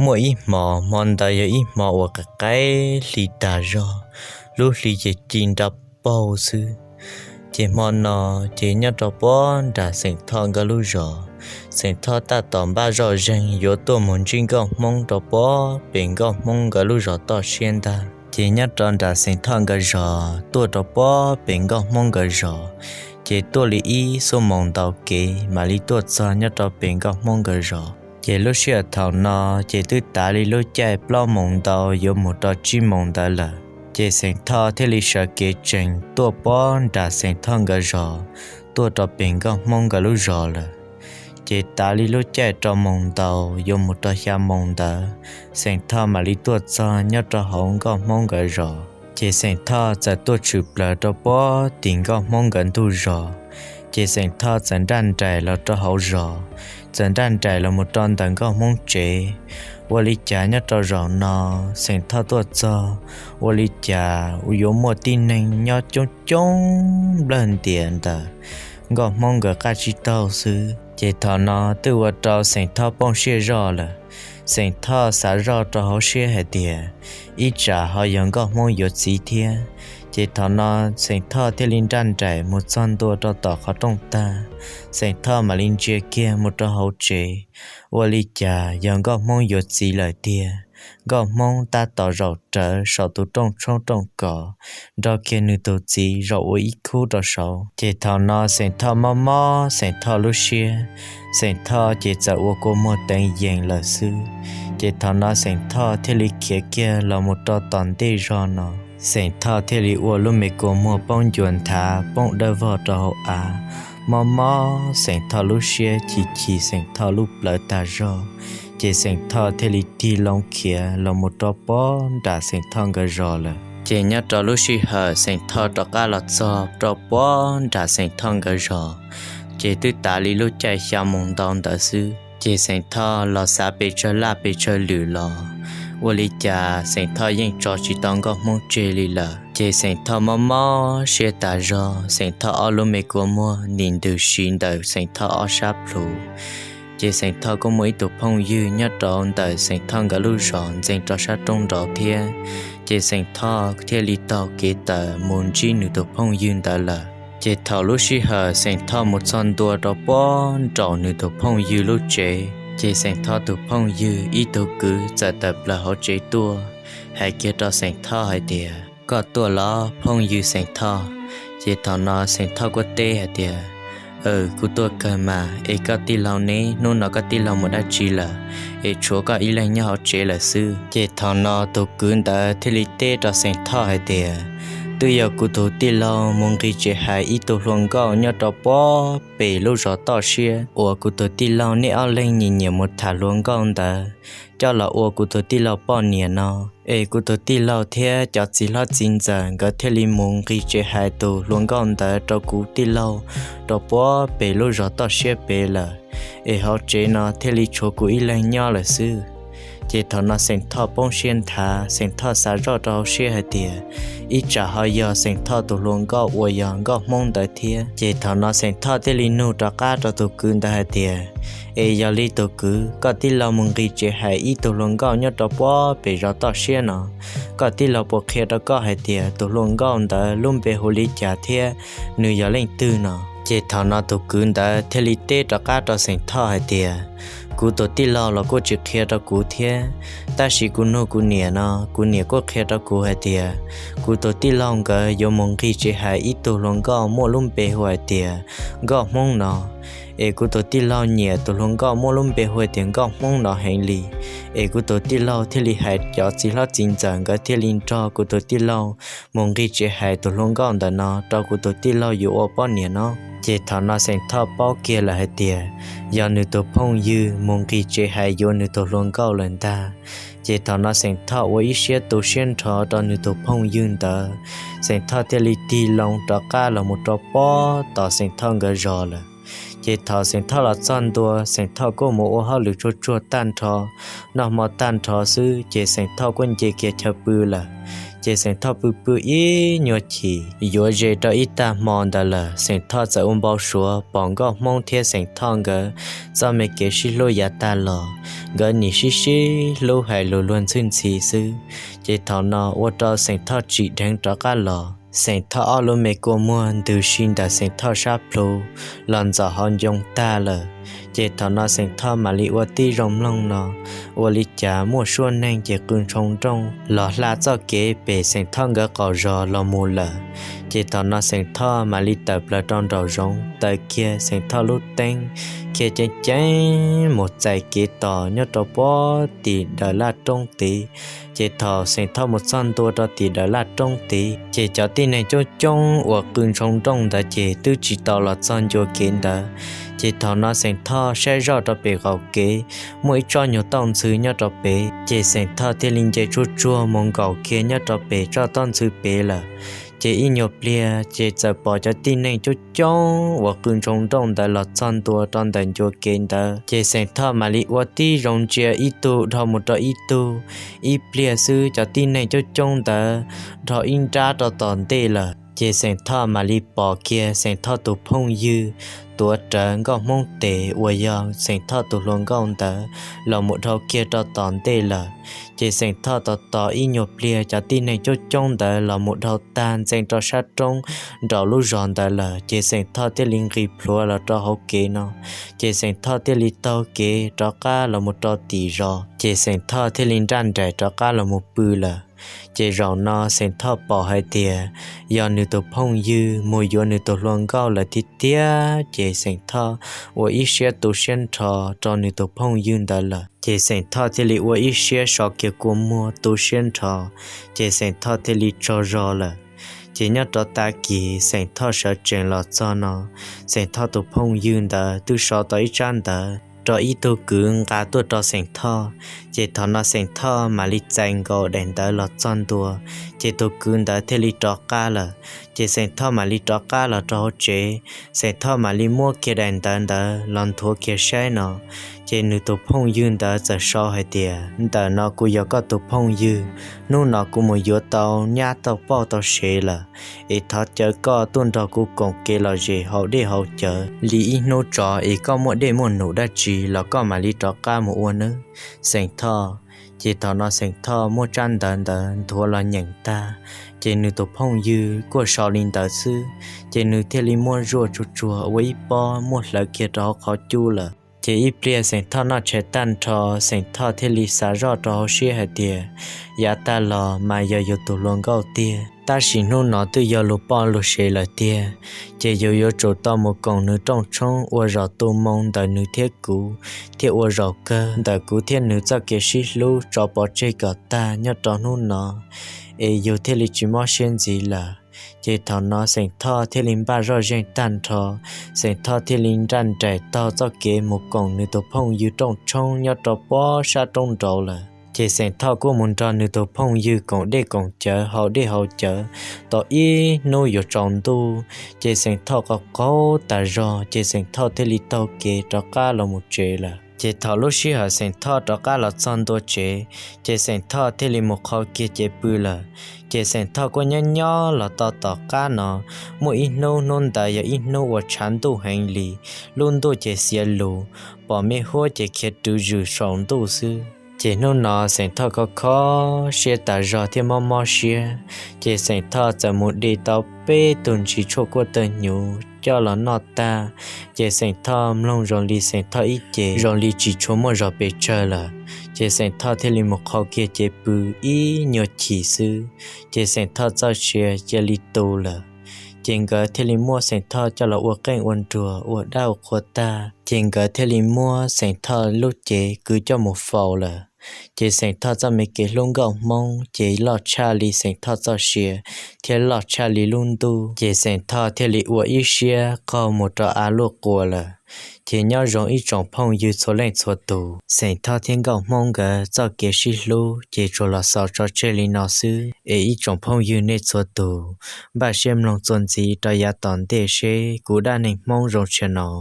Muaj ib hmo, hmo ntawd yog ib hmo uas qaim qaim hli tas zog, lub hli ces ci nra paug xwb. Ces hmo no ces nyob rau puag nram Xeem Thoj nkawd lub zos, Xeem Thoj tab tom npaj zoj zeeg yuav tuaj mus ntsib Nkauj Hmoob rau puag pem Nkauj Hmoob nkawd lub zos toj siab ntag. Ces nyob rau nram Xeem Thoj nkawd zos tuaj rau puag pem Nkauj Hmoob nkawd zos, ces tuaj li ib xuab moos ntau kev mam li tuaj txog nyob rau pem Nkauj Hmoob nkawd zos. Ces lub sij hawm thaum no ces twb tav li lub caij plaub moos ntau yuav mus rau tsib moos ntawd lawm. Ces Xeem Thoj thiaj li sawv kev tsees tuaj puag nram Xeem Thoj nkawd zos, tuaj rau pem Nkauj Hmoob nkawd lub zos lawm. Ces tav li lub caij rau moos ntau yuav mus rau xya moos ntawd, Xeem Thoj mam li tuaj txog nyob rau hauv Nkauj Hmoob nkawd zos. Ces Xeem Thoj txawm tuaj tshwm plaws rau puag tim Nkauj Hmoob nkawd ntug zos. Ces Xeem Thoj txawm nraj nraim los rau hauv zos, txawm nraj nraim los mus rau ntawm Nkauj Hmoob tsev. Ua li cas nyob rau zaum no Xeem Thoj tuaj txog, ua li cas yuav muaj tib neeg nyob coob coob nplawg ntias ntawm Nkauj Hmoob nkawd qab tsib taug xwb. Ces thaum no twb ua rau Xeem Thoj poob siab zoj lawm. Xeem Thoj xav zoj rau hauv siab hais tias, ib tsam ho yog Nkauj Hmoob yuav txiv thiab. Ces thaum no Xeem Thoj thiaj li nraj nraim mus txog ntua rau tom qhov rooj tag, Xeem Thoj mam li ntsia kiag mus rau hauv tsev. Ua li cas yog Nkauj Hmoob yuav txiv lawm tiag. Nkauj Hmoob tab tom zaum rawv saum tus rooj tshoob rooj kos, nrog kiag nws tus txiv zaum ua ib khub rau saud. Ces thaum no Xeem Thoj mob mob Xeem Thoj lub siab, Xeem Thoj ces txawm ua kua muag teev yees lawm xwb. Ces thaum no Xeem Thoj thiaj li khiav kiag los mus rau tom ntej zog no. Xeem Thoj thiaj li ua lub me kua muag poob ncua nthav poob dawb vog rau hauv av. Mob mob Xeem Thoj lub siab, chim chim Xeem Thoj lub plawv tag zog. Ces Xeem Thoj thiaj li tig loo khiav los mus rau puag nram Xeem Thoj nkawd zos lawm. Ces nyob rau lub sij hawm Xeem Thoj rov qab los txog rau puag nram Xeem Thoj nkawd zos, ces twb tav li lub caij xya moos ntau ntawd xwb. Ces Xeem Thoj los xav pes tsawg laj pes tsawg lwm los, ua li cas Xeem Thoj yeej tso tsis tau Nkauj Hmoob tseg li lawm. Ces Xeem Thoj mob mob siab tas zog, Xeem Thoj ob lub me kua muag nim ntws siv ntawm Xeem Thoj ob sab plhu. Ces Xeem Thoj kuj muaj ib tug phooj ywg nyob rau ntawm Xeem Thoj nkawd lub zos ntxeev rau sab roob nraud thiab. Ces Xeem Thoj thiaj li taug kev tawm mus ntsib nws tus phooj ywg ntawd lawm. Ces thaum lub sij hawm Xeem Thoj mus txog ntua rau puag nraum nws tus phooj ywg lub tsev, ces Xeem Thoj tus phooj ywg ib tug kwv txawm tawm plaws hauv tsev tuaj, hais kiag rau Xeem Thoj hais tias, koj tuaj los phooj ywg Xeem Thoj? Ces thaum no Xeem Thoj kuj teb hais tias, kuv tuaj kawg mas, es koj tij laug ne, hnub no koj tij laug mus dab tsi lawm, es tshuav koj ib leeg nyob hauv tsev lawm xwb. Ces thaum no tus kwv ntawd thiaj li teb rau Xeem Thoj hais tias, twb yog kuv tus tij laug mus nqis tsev hais ib tug hluas nkauj nyob rau puag pem lub zos toj siab uas kuv tus tij laug nej ob leeg nyiam nyiam mus tham hluas nkauj ntawd coj los ua kuv tus tij laug poj niam no, es kuv tus tij laug thiab cov txiv hlob txiv ntxawm nkawd thiaj li mus nqis tsev hais tus hluas nkauj ntawd rau kuv tij laug rau puag pem lub zos toj siab pem lawm, es hauv tsev no thiaj li tshuav kuv ib leeg nyob lawm xwb. Ces thaum no Xeem Thoj poob siab nthav, Xeem Thoj xav zoj rau hauv siab hais tias, ib tsam ho yog Xeem Thoj tus hluas nkauj uas yog Nkauj Hmoob ntawd thiab. Ces thaum no Xeem Thoj thiaj li nug rov qab rau tus kwv ntawd hais tias, es yog li tus kwv, koj tij laug mus nqis tsev hais ib tug hluas nkauj nyob rau puag pem zos toj siab no, koj tij laug puas qhia rau koj hais tias tus hluas nkauj ntawd lub npe hu li cas thiab nws yog leej twg no? Ces thaum no tus kwv ntawd thiaj li teb rov qab rau Xeem Thoj hais tias, kuv tus tij laug los kuj tsis qhia rau kuv thiab, tab sis kuv nug kuv niam no, kuv niam kuj qhia rau kuv hais tias, kuv tus tij laug nkawd yuav mus nqis tsev hais ib tug hluas nkauj muaj lub npe hu hais tias Nkauj Hmoob no. Es kuv tus tij laug nyiam tus hluas nkauj muaj lub npe hu hais tias Nkauj Hmoob no heev li, es kuv tus tij laug thiaj li hais cov txiv hlob txiv ntxawm nkawd thiaj li nrog kuv tus tij laug mus nqis tsev hais tus hluas nkauj ntawm no rau kuv tus tij laug yuav ua poj niam no. Ces thaum no Xeem Thoj paub kiag lawm hais tias, yog nws tus phooj ywg mus nqis tsev hais yuav nws tus hluas nkauj lawm ntag. Ces thaum no Xeem Thoj ua ib siab tu siab nrho rau nws tus phooj ywg ntawd, Xeem Thoj thiaj li tig loo rov qab los mus rau puag tom Xeem Thoj nkawd zos lawm. Ces thaum Xeem Thoj los txog ntua, Xeem Thoj kuj mus ua hauj lwm tsuag tsuag tag nrho, noj hmo tag nrho xwb, ces Xeem Thoj kuj nce kiag chaw pw lawm. Ces Xeem Thoj pw pw ib nyuag chim yuav ze rau ib tag hmo ntawd lawm, Xeem Thoj txawm ua npau suav pom Nkauj Hmoob thiab Xeem Thoj nkawd txoj me kev sib hlub yav tag los, nkawd nim sib sib hlub hais lus luag ntxhi ntxhi xwb. Ces thaum no ua rau Xeem Thoj tsim dheev rov qab los, Xeem Thoj ob lub me kua muag ntws si ntawm Xeem Thoj sab plhu los ntxov hauv ncoo tag lawm. Ces thaum no Xeem Thoj mam li ua tib zoo mloog no, ua li cas muaj suab neeg ces qw ntshoo nrooj los hla txoj kev pem Xeem Thoj nkawd qaum zos los mus lawm. Ces thaum no Xeem Thoj mam li tawm plaws rau nraum zoov, taws kiag Xeem Thoj lub teeb, khiav ceev ceev mus txais kev tos nyob rau puag tim daws laj roob tid. Ces thaum Xeem Thoj mus txog ntua rau tim daws laj roob tid, ces cov tib neeg coob coob uas qw ntshoo nrooj ntawd ces twb tsis tau los txog ncua kev ntawd. Ces thaum no Xeem Thoj saib zoj rau pem qaum kev, muaj ib tsob nyuag tauj ntxhw nyob rau pem, ces Xeem Thoj thiaj li nce tsuag tsuag mus nkaum kiag nyob rau pem tsob tauj ntxhw pem lawm. Ces ib nyuag pliag ces txawm pom cov tib neeg coob coob uas qw ntshoo nrooj ntawd los txog ntua rau ntawm ncua kev ntawd. Ces Xeem Thoj mam li ua tib zoo ntsia ib tug dhau mus rau ib tug, ib pliag xwb cov tib neeg coob coob ntawd dhau ib nrab rau tom ntej lawm. Ces Xeem Thoj mam li pom kiag Xeem Thoj tus phooj ywg tuav rawv Nkauj Hmoob tes uas yog Xeem Thoj tus hluas nkauj ntawd los mus dhau kiag rau tom ntej lawm. Ces Xeem Thoj tos tos ib nyuag pliag cov tib neeg coob coob ntawd los mus dhau tag ntxees rau sab roob nraum lub zos ntawd lawm, ces Xeem Thoj thiaj li nqis plhuav los rau hauv kev no. Ces Xeem Thoj thiaj li taug kev rov qab los mus rau tim zos, ces Xeem Thoj thiaj li nraj nraim rov qab los mus pw lawm. Ces zaum no Xeem Thoj pom hais tias yog nws tus phooj ywg mus yuav nws tus hluas nkauj lawm tiag tiag, ces Xeem Thoj ua ib siab tu siab nrho rau nws tus phooj ywg ntawd lawm. Ces Xeem Thoj thiaj li ua ib siab so kiag kua muag tu siab nrho, ces Xeem Thoj thiaj li tsaug zog lawm. Ces nyob rau tag kis Xeem Thoj sawv tsees los txog no, Xeem Thoj tus phooj ywg ntawd twb so tau ib tsab ntawv rau ib tug kwv nqa tuaj rau Xeem Thoj. Ces thaum no Xeem Thoj mam li txais nkaus daim ntawv los txog ntua, ces tus kwv ntawd thiaj li rov qab lawm. Ces Xeem Thoj mam li rov qab los rau hauv tsev, Xeem Thoj mam li muab kiag daim ntawv ntawd los nthuav kiag saib no, ces nws tus phooj ywg ntawd txawm sau hais tias: Ntawm no kuv yog koj tus phooj ywg, hnub no kuv mus yuav tau nyab tau pauj tau sev lawm, es thov caw koj tuaj nrog kuv koom kev lom zem haus dej haus cawv li ib hnub tso, es koj muaj dej muaj num dab tsi los koj mam li rov qab mus ua nawb, Xeem Thoj. Ces thaum no Xeem Thoj muab tsab ntawv ntawd nthuav los nyeem tag, ces nws tus phooj ywg kuj sau li ntawd xwb, ces nws thiaj li muab zuaj tsuag tsuag ua ib pob muab hlawv kiag rau hauv qhov cub lawm. Ces ib pliag Xeem Thoj noj tshais tag nrho, Xeem Thoj thiaj li xav zoj rau hauv siab hais tias: Yav tag los mas yog yus tus hluas nkauj tiag, tab sis hnub no twb yog luag poj luag sev lawm tiag, ces yus yuav tsum tau mus koom nws rooj tshoob ua zaum tu moo ntawm nws thiab kuv, thiaj ua zaum kawg ntawm kuv thiab nws txoj kev sib hlub tso pov tseg kom tag nyob rau hnub no, es yus thiaj li tsis mob siab ntxiv lawm. Ces thaum no Xeem Thoj thiaj li npaj zoj zeeg tag nrho, Xeem Thoj thiaj li nraj nraim taug txoj kev mus koom nws tus phooj ywg rooj tshoob nyob rau puag sab roob nraud lawm. Ces Xeem Thoj kuj mus nrog nws tus phooj ywg koom dej koom cawv haus dej haus cawv tau ib hnub yuav tsaus ntuj, ces Xeem Thoj qaug qaug tas zog, ces Xeem Thoj thiaj li taug kev rov qab los mus tsev lawm. Ces thaum lub sij hawm Xeem Thoj rov qab los txog ntua tsev, ces Xeem Thoj thiaj li mus qhau kiag cev pw lawm. Ces Xeem Thoj kuj nyob nyob los tau tom qab no, muaj ib hnub, hnub ntawd yog ib hnub uas tshav ntuj heev li, lub ntuj ces xiav lus, pom me huab ces khiav rwv zws saum ntuj xwb. Ces hnub no Xeem Thoj kho kho siab tas zog thiab mob mob siab, ces Xeem Thoj txawm mus de tau peb tug ntsis tshuaj kuaj tawg hnyuv coj los noj tag, ces Xeem Thoj mloog zoo li Xeem Thoj ib ce zoo li tsis tshua muaj zog pes tsawg lawm. Ces Xeem Thoj thiaj li mus qhau kiag cev pw ib nyuag chim xwb, ces Xeem Thoj txoj sia cia li tu lawm. Ces nkawd thiaj li muab Xeem Thoj coj los ua qeej ua nruas ua dab ua qhua tag, ces nkawd thiaj li muab Xeem Thoj lub cev kwv coj mus faus lawm. Ces Xeem Thoj txoj me kev hlub nkauj Hmoob ces loj tshaj li Xeem Thoj txoj sia thiab loj tshaj li lub ntuj, ces Xeem Thoj thiaj li ua ib siab qaug mus rau av luaj quas lawm. Ces nyob zoo ib tsoom phooj ywg txhua leej txhua tus, Xeem Thoj thiab Nkauj Hmoob nkawd txoj kev sib hlub ces tsuas los xaus tso tseg li no xwb es ib tsoom phooj ywg nej txhua tus npaj siab mloog txuas ntxiv rau yav tom ntej seb kuv Dab Neeg Hmoob Zoo Channel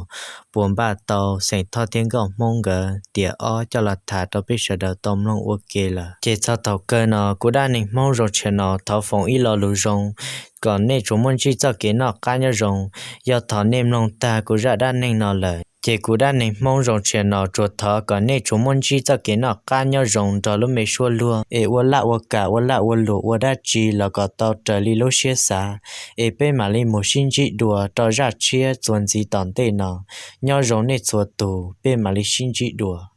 puas npaj tau Xeem Thoj thiab Nkauj Hmoob nkawd tiam ob coj los tham rau peb sawv daws tau mloog ua ke lawm. Ces txog thaum kawg no kuv Dab Neeg Hmoob Zoo Channel thov foom ib lo lus zoo kom nej tsuas muaj ntsib txoj kev noj qab nyob zoo. Yog thaum nej mloog tag kuv zaj dab neeg no lawm ces kuv Dab Neeg Hmoob Zoo Channel tsuas thov kom nej tsuas muaj ntsib txoj kev noj qab nyob zoo nrog lub me suab luag es ua laj ua kam ua laj ua luam ua dab tsi los kom tau raws li lub siab xav es peb mam li mus sib ntsib dua rau zaj tshiab txuas ntxiv tom ntej no. Nyob zoo nej txhua tus, peb mam li sib ntsib dua.